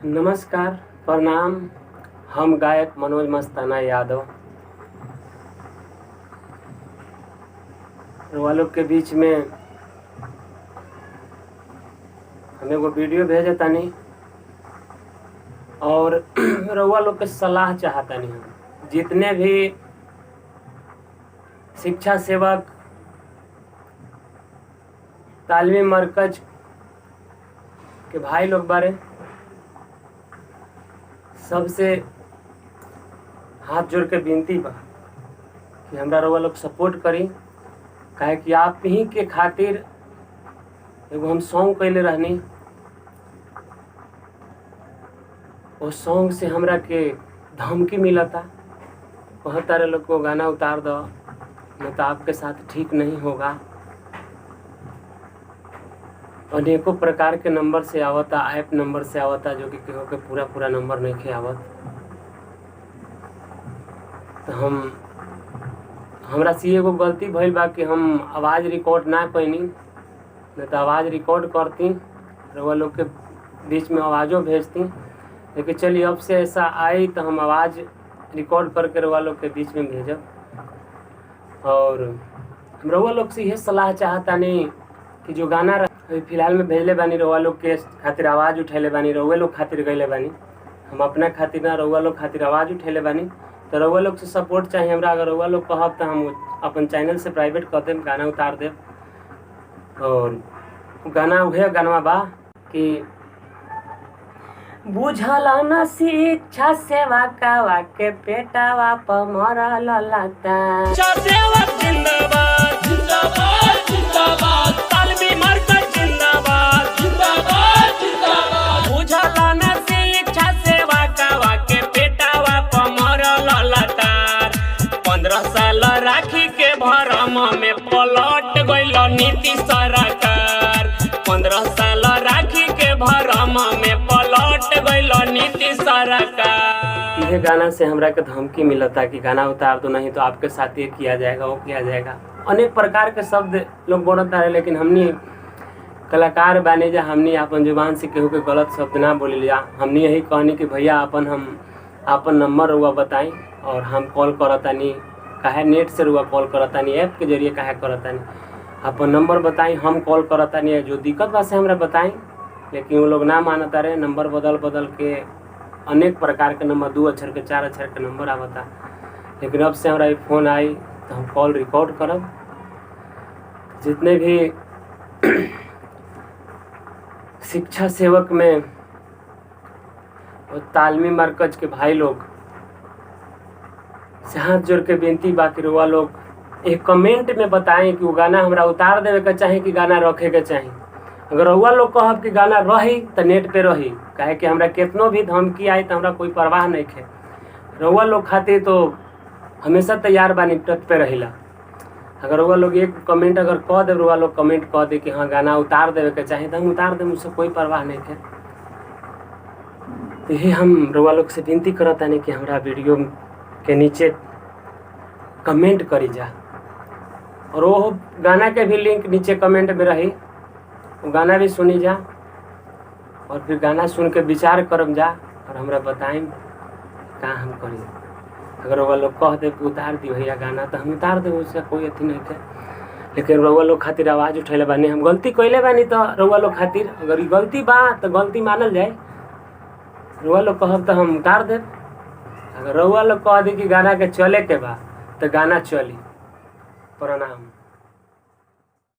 नमस्कार, प्रणाम। हम गायक मनोज मस्ताना यादव रउआ लोग के बीच में हम एगो वीडियो भेजतानी और रउआ लोग के सलाह चाहतानी। हम जितने भी शिक्षा सेवक, तालीमी मरकज के भाई लोग बारे, सबसे हाथ जोड़ के विनती बा कि हमरा रउआ लोग सपोर्ट करी, काहे कि आप ही के खातिर एगो हम सॉन्ग कैले रहनी। वो सॉन्ग से हमरा के धमकी मिलता, कहता रहे लोग को गाना उतार दो, नहीं तो आपके साथ ठीक नहीं होगा। अनेकों प्रकार के नंबर से आवता, ऐप नंबर से आवता, जो कि केहू के पूरा पूरा नंबर नहीं आवत। तो हम हमरा से एगो गलती भइल बा कि हम आवाज़ रिकॉर्ड ना कैनी, नहीं तो आवाज़ रिकॉर्ड करती, रउआ लोग के बीच में आवाज़ों भेजती। लेकिन चलिए, अब से ऐसा आई तो हम आवाज़ रिकॉर्ड करके रउआ लोग के बीच में भेजब। और हम रउआ लोग से यह सलाह चाहतानी कि जो गाना अभी फिलहाल में भेजले बानी, रउआ लोग के खातिर आवाज़ उठैले बानी, रउए लोग खातिर गइले बानी, हम अपना खातिर ना, रउआ लोग खातिर आवाज़ उठैले बानी। तो रउआ लोग से सपोर्ट चाहिए हमरा। अगर रउआ लोग कहब तो हम अपन चैनल से प्राइवेट कर देब, गाना उतार देब। और गाना उहे गाना बा कि बुझल न शिक्षा सेवा कावा के पेटावा प मरल लता। सेवक जिंदाबाद, जिंदाबाद, जिंदाबाद। तालमी मरकज जिंदाबाद, जिंदाबाद, जिंदाबाद। बुझल न शिक्षा सेवा कावा के पेटावा प मरल लतार। 15 साल राखी के भरम में पलट गइल नीति सरकार। 15 साल राखी के भरम में पलट गइल नीति सरकार। इहे गाना से हमरा के धमकी मिलता कि गाना उतार दो, नहीं तो आपके साथ ये किया जाएगा, वो किया जाएगा। अनेक प्रकार के शब्द लोग बोलत रहे, लेकिन हमनी कलाकार बानी जा, हमनी अपन जुबान से केहू के गलत शब्द ना बोली जा। हमनी यही कहनी कि भैया, अपन हम अपन नंबर रुआ बताई और हम कॉल करतानी। काहे नेट से रुआ कॉल करतानी, ऐप के जरिए काहे करतानी? अपन नंबर बताई, हम कॉल करतानी, जो दिक्कत बा से हमरा बताई। लेकिन वो लोग ना मानता रहे। नंबर बदल बदल के, अनेक प्रकार के नंबर, दू अक्षर के, चार अक्षर के नंबर आवता। लेकिन अब से हमरा फोन आई तो हम कॉल रिकॉर्ड करब। जितने भी शिक्षा सेवक में और तालमी मरकज के भाई लोग से हाथ जोड़ के विनती बा कि रउआ लोग एक कमेंट में बताएं कि वो गाना हमरा उतार देवे के चाही कि गाना रखे के चाही। अगर रउआ लोग कहब कि गाना रही तो नेट पे रही, काहे कि हमरा केतनो भी धमकी आई तो हमरा कोई परवाह नहीं है। रउआ लोग खातिर तो हमेशा तैयार बानी, टच पे रहिला। अगर रउआ लोग एक कमेंट अगर कह दे, रउआ लोग कमेंट कह दे कि हाँ, गाना उतार देवे के चाही, तो हम उतार देम, उससे कोई परवाह नहीं है। तो यही हम रउआ लोग से विनती करतानी कि हमरा वीडियो के नीचे कमेंट करी जा और वो गाना के भी लिंक नीचे कमेंट में रही, वो गाना भी सुनी जा और फिर गाना सुन के विचार करम जा और हमरा बताएं का हम करी। अगर रउआ लोग कह दे कि उतार दी भैया गाना, तो हम उतार देब, उससे कोई अथी नहीं है। लेकिन रउआ लोग खातिर आवाज़ उठैले बानी। हम गलती कैले बानी तो रउआ लोग खातिर, अगर ई गलती बा तो गलती मानल जाए। रउआ लोग कहब तो हम उतार देब। अगर रउआ लोग कह दी कि गाना के चले के बा तो गाना चली। प्रणाम।